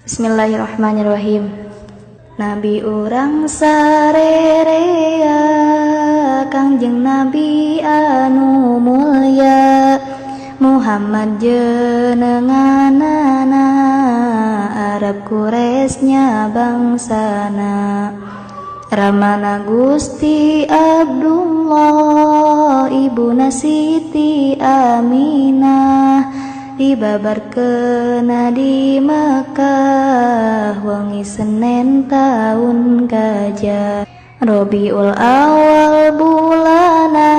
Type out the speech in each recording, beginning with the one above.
Bismillahirrahmanirrahim. Nabi urang sarerea, Kangjeng Nabi anu mulya, Muhammad jenenganana, Arab Quraisy bangsana. Ramana Gusti Abdullah, ibuna Siti Aminah, dibabarkeun di Mekah wengi Senin taun gajah. Robiul Awal bulana,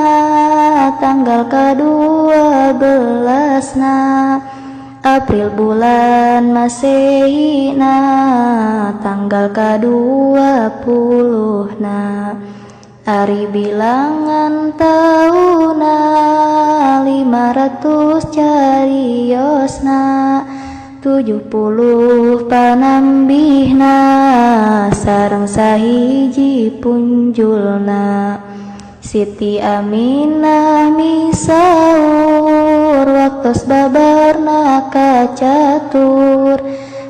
tanggal ka-12na, April bulan Masehina, tanggal ka-20na. Ari bilangan tauna 500 cariosna, 70 panambihna, sareng sahiji punjulna. Siti Aminah misaur, waktos babarna kacatur,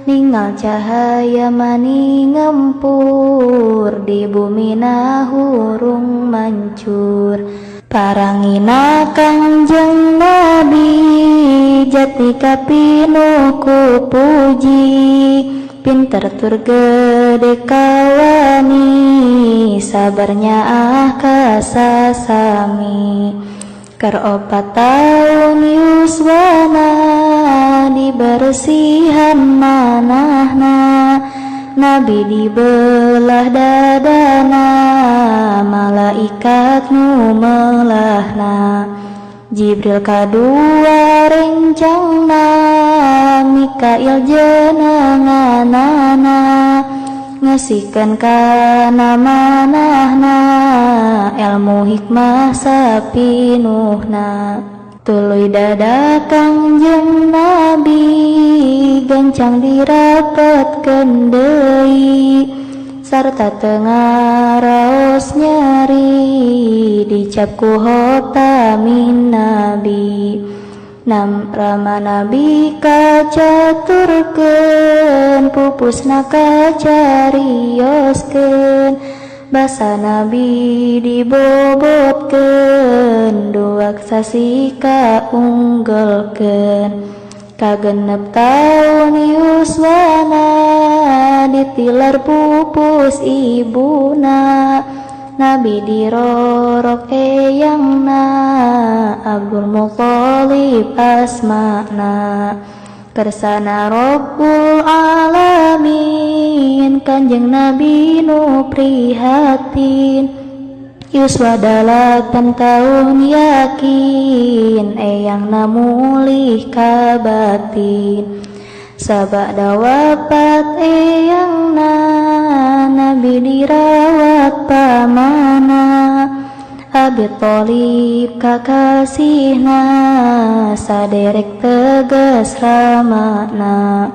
ningal cahaya mani ngempur, di bumina hurung mancur. Parangina Kangjeng Nabi, jati kapinuh ku puji, pinter tur gede kawani, sabarnya ah kasasami. Keur 4 taun yuswana, dibersihan manahna, Nabi dibelah dadana, malaikat nu melahna. Jibril kadua rencangna, Mikail jenenganana, ngesikeun kana manahna, ilmu hikmah sapinuhna. Tuluy dada Kangjeng Nabi, gancang dirapetkeun deui, sarta teu ngaraos nyeri, dicap ku hotamin Nabi. Nam rama Nabi kacaturkeun, pupusna kacarioskeun, basa Nabi dibobotkeun, duak sasi kaunggelkeun. Kagenep taun yuswana, ditilar pupus ibuna, Nabi dirorok eyangna, Abdul Muthalib asmana. Kersana Rabbul Alamin, Kanjeng Nabi nu prihatin, yuswa 8 tahun yakin, eyangna mulih kabatin. Sabada wafat eyangna, Nabi dirawat pamana, Abi Thalib kakasihna, saderek tegas ramana.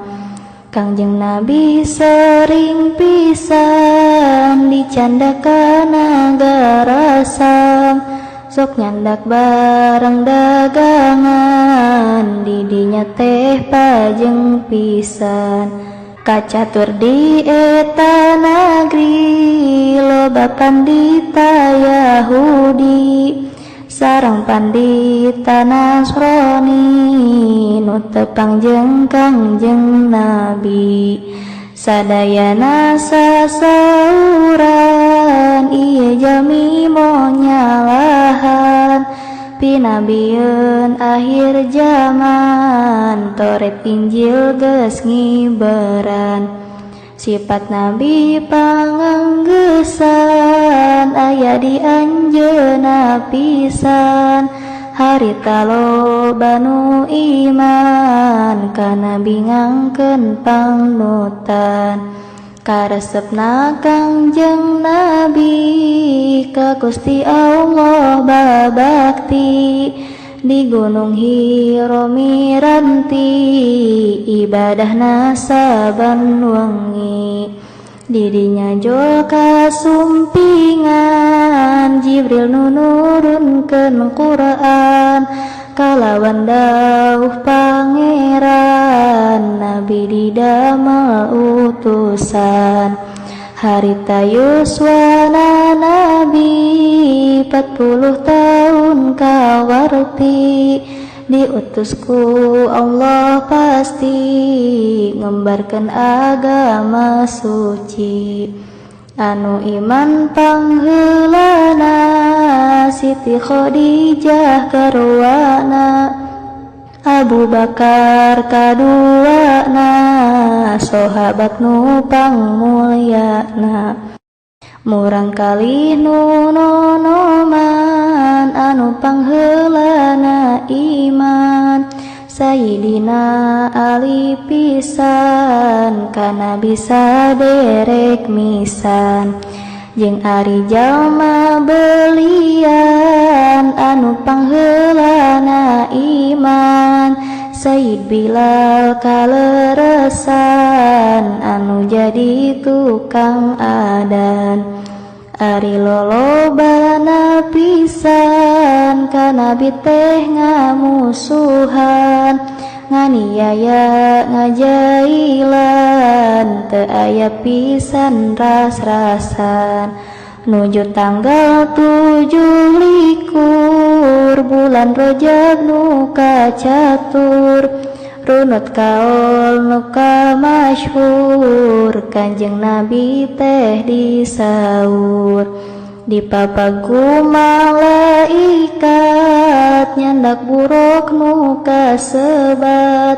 Kangjeng Nabi sering pisan dicanda kana garasam, sok nyandak barang dagangan, didinya teh pajeng pisan. Kacatur di eta nagri, loba pandita Yahudi, sareng pandita Nasrani, nu tepang jeung Kangjeng Nabi. Sadayana sasauran, ieu jalmi monyalahan, pinabieun akhir zaman, Taurat Injil geus ngiberan. Sifat Nabi panganggesan, aya di anjeunna pisan, harita loba nu iman, ka Nabi ngangkeun pangnutan. Karesepna Kangjeng Nabi, ka Gusti Allah babakti, di Gunung Hira miranti, ibadahna saban wengi. Didinya jol kasumpingan, Jibril nu nurunkeun Quran, Kalawan dawuh pangeran Nabi didamel utusan. Harita yuswana Nabi 40 tahun kawarti. Diutus ku Allah pasti ngembarkan agama suci. Anu iman pangheulana Siti Khadijah karuana, Abu Bakar kaduana, sahabat nu pangmulyana. Murang kali nu nonoman anu pangheulana iman. Sayyidina Ali pisan kana bisa derek misan. Jeung ari jalma belian anu pangheulana iman. Sayyid Bilal kaleresan anu jadi tukang adan. Ari lolobana pisan ka Nabi teh ngamusuhan. Nganiaya ngajailan teu aya pisan ras-rasan. Nuju tanggal 27 bulan Rajab nu kacatur. Runut kaol nu kamasyhur Kanjeng Nabi teh disaur. Dipapaku malaikat nyandak buruk nu kasebat.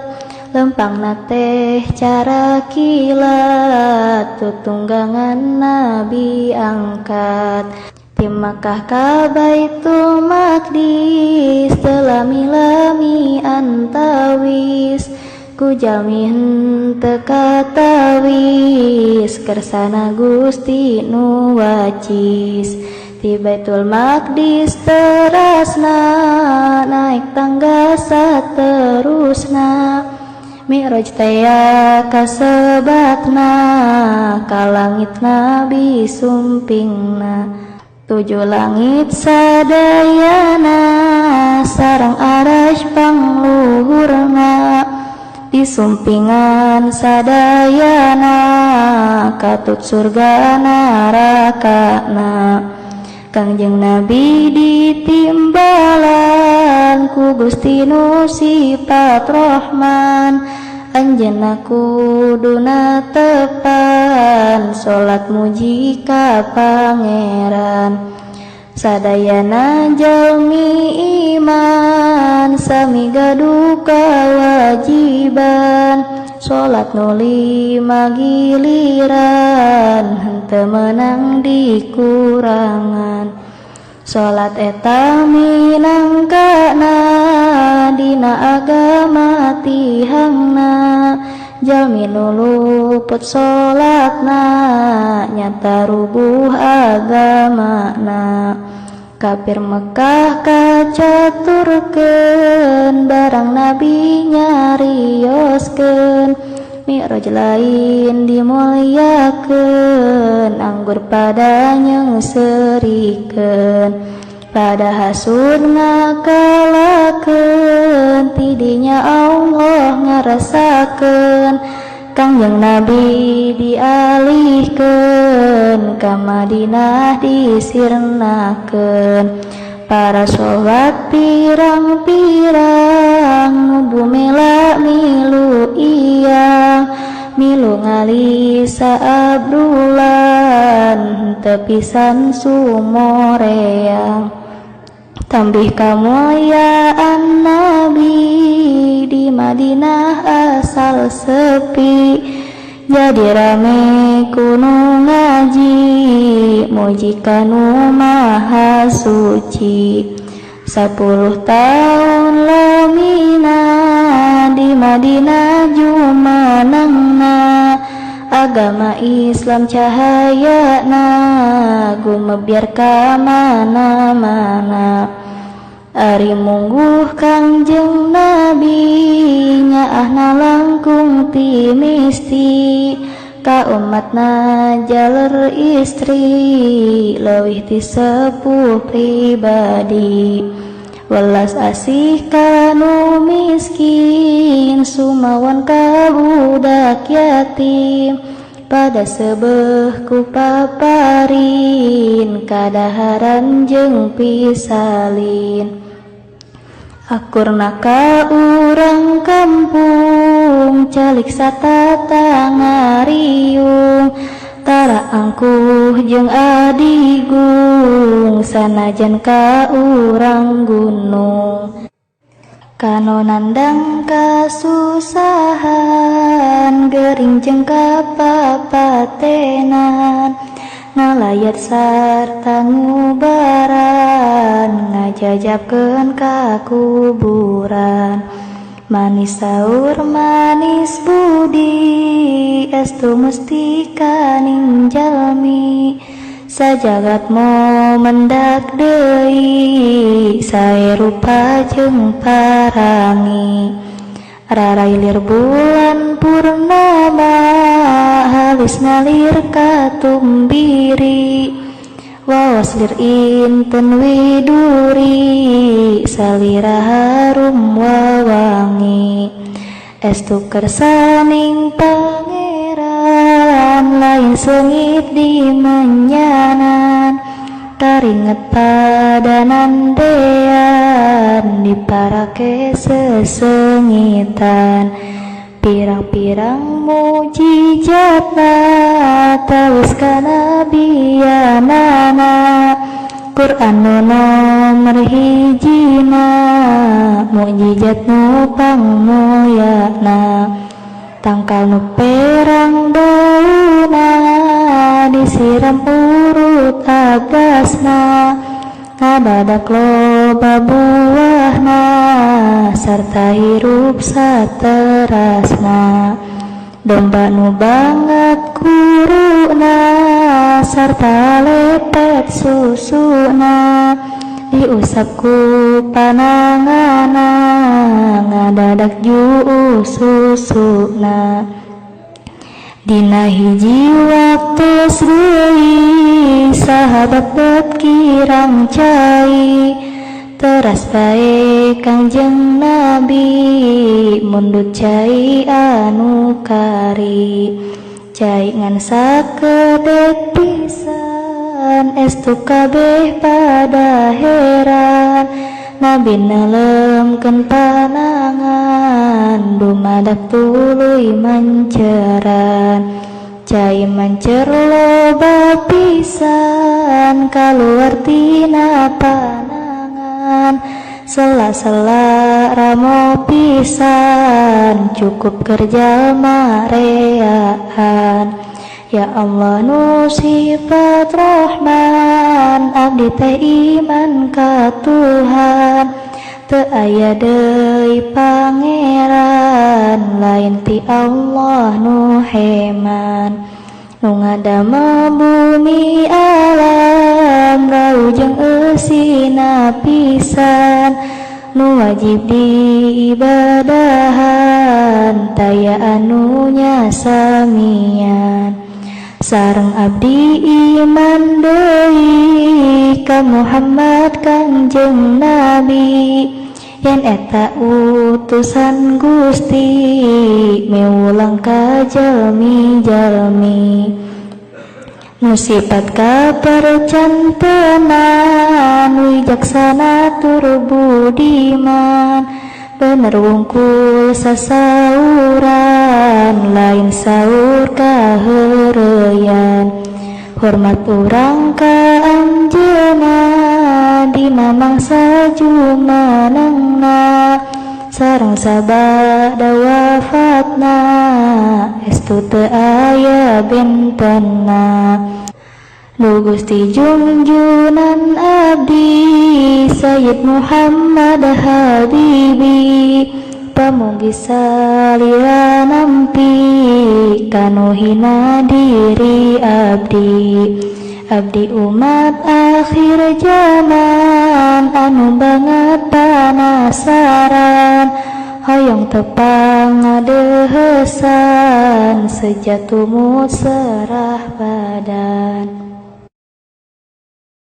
Lempangna teh cara kilat tutunggangan Nabi angkat. Ti Makkah ka Baitul Maqdis teu lami-lami antawis. Ku jalmi henteu katawis kersana Gusti nu wacis. Ti Baitul Maqdis terasna naik tangga saterusna. Mi'raj tea kasebatna ka langit Nabi sumpingna. Tujuh langit sadayana sareng arasy pangluhurna. Disumpingan sadayana katut surga narakana. Kangjeng Nabi ditimbalan ku Gusti nu sifat Rahman. Anjeunna kuduna tepan salat muji ka Pangeran. Sadayana jalmi iman sami gaduh kawajiban. Salat nu 5 giliran henteu meunang dikurangan. Salat eta minangkana dina agama tihangna. Jalmi nu luput salatna nyata rubuh agamana. Kafir Mekah kacaturkeun barang Nabi nyarioskeun. Mi'raj lain dimulyakeun anggur pada nyeungseurikeun. Pada hasud ngakalakeun tidinya Allah ngarasakeun. Kangjeng Nabi dialihkeun ka Madinah disirnakeun. Para sahabat pirang-pirang nu bumela milu iyang. Milu ngalisa Abdullah henteu pisan sumoreang. Tambih kamulyaan Nabi di Madinah asal sepi. Jadi rame kuno ngaji muji kanu maha suci. 10 tahun lamina di Madinah jumanangna. Agama Islam cahayana gumebyar ka mana-mana. Ari mungguh Kangjeng Nabi nyaahna langkung ti misti. Ka umatna jaler istri leuwih ti sepuh pribadi. Welas asih kanu miskin sumawan ka budak yatim. Pada sebeh ku paparin kadaharan jeung pisalin. Akurna ka urang kampung calik satata ngariung. Tara angkuh jeung adigung sanajan ka urang gunung. Kanu nandang kasusahan gering jeung kapapatenan. Ngalayat sarta ngubaran ngajajabkeun ka kuburan. Manis saur manis budi estu mesti kaning jalmi. Sajagat mo mendak deui sae rupa jeung parangi. Rarailir bulan purnama halus ngalir katumbiri. Waos lir inten widuri salira harum wawangi. Estu kersaning pangeran lain seungit di menyanan. Karinget padanan dean diparake sesengitan. Pirang-pirang mujizatna tawis kanabianana. Quran nu nomor hijina mukjizat nu pangmuyana. Tangkal nu perang dauna disiram urut agasna. Ngadadak loba buahna sarta hirup saterasna. Domba nu banget kuruna sarta lepet susuna. Diusap ku panangana ngadadak juu susuna. Dina hiji waktu deui sahabat bet kirang cai. Teras bae Kangjeng Nabi mundut cai anu kari. Cai ngan sakedek pisan estu kabeh pada heran. Nabi nelemkeun panangan dumadak tuluy manceran. Cai mancer loba pisan kaluar tina panangan. Sela-sela ramo pisan cukup kerja mareaan. Ya Allah nu sifat Rahman abdi teh iman ka Tuhan. Teu aya deui pangeran lain ti Allah nu heman. Nu ngadamel bumi alam rau jeung eusina pisan. Nu wajib diibadahan taya anu nyasamian. Sareng abdi iman deui ka Muhammad Kangjeng Nabi. Yen eta utusan Gusti miwulang ka jalmi-jalmi. Nu sipat kapercantenan wijaksana tur budiman. Bener wungkul sasauran lain saur kaheureyan. Hormat urang ka anjeunna dina mangsa jumenengna. Sareng sabada wafatna estu teu aya bentenna. Nu Gusti junjunan abdi Sayyid Muhammad Habibi. Pamugi salira nampi kanu hina diri abdi. Abdi umat akhir zaman anu banget panasaran. Hoyong tepang ngadehesan sejatumut serah badan.